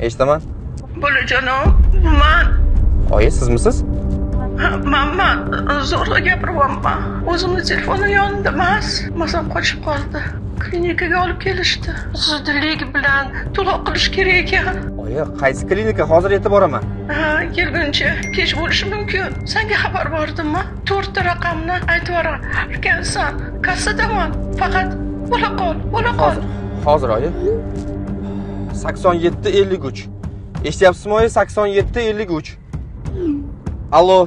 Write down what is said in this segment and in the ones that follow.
Eshitaman. Bolajonim, man. Oyi, sizmisiz? Manman, zo'rg'a gapiryapman. O'zimni telefonim yonimda emas. Mazam qochib qoldi. Klinikaga olib kelishdi. Zudlik bilan to'lov qilish kerak ekan. Oyi, qaysi klinika? Hozir yetib boraman. Ha, kelguncha kech bo'lishi mumkin. Senga xabar bordimmi? 4 ta raqamni aytib yuborgansan. Kassadaman. Faqat bo'la qol, bo'la qol. Hozir oyi. 87 53. Eshityapsizmi oyi? 87 53. Allo.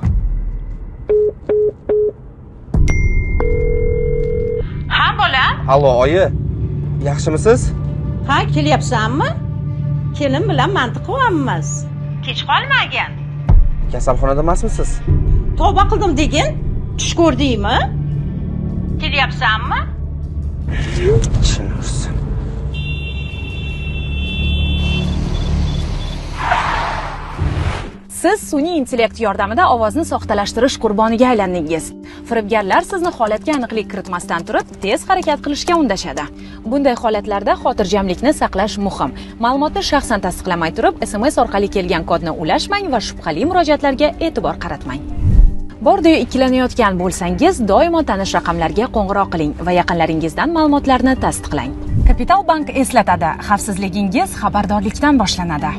Ha, bolam. Allo, oyi. Yaxshimisiz? Ha, kelyapsanmi? Kelin bilan mantiq qilyapmiz. Kech qolmagin. Kasalxonada emasmisiz? Tavba qildim degin. Tush ko'rdingmi? Kelyapsanmi? Chin ursin. Siz sun'iy intellekt yordamida ovozni soxtalashtirish qurboniga aylandingiz. Firibgarlar sizni holatga aniqlik kiritmasdan turib, tez harakat qilishga undashadi. Bunday holatlarda xotirjamlikni saqlash muhim. Ma'lumotni shaxsan tasdiqlamay turib, SMS orqali kelgan kodni ulashmang va shubhali murojaatlarga e'tibor qaratmang. Bordiyu ikkilanayotgan bo'lsangiz, doimo tanish raqamlarga qo'ng'iroq qiling va yaqinlaringizdan ma'lumotlarni tasdiqlang. Kapital Bank eslatadi, xavfsizligingiz xabardorlikdan boshlanadi.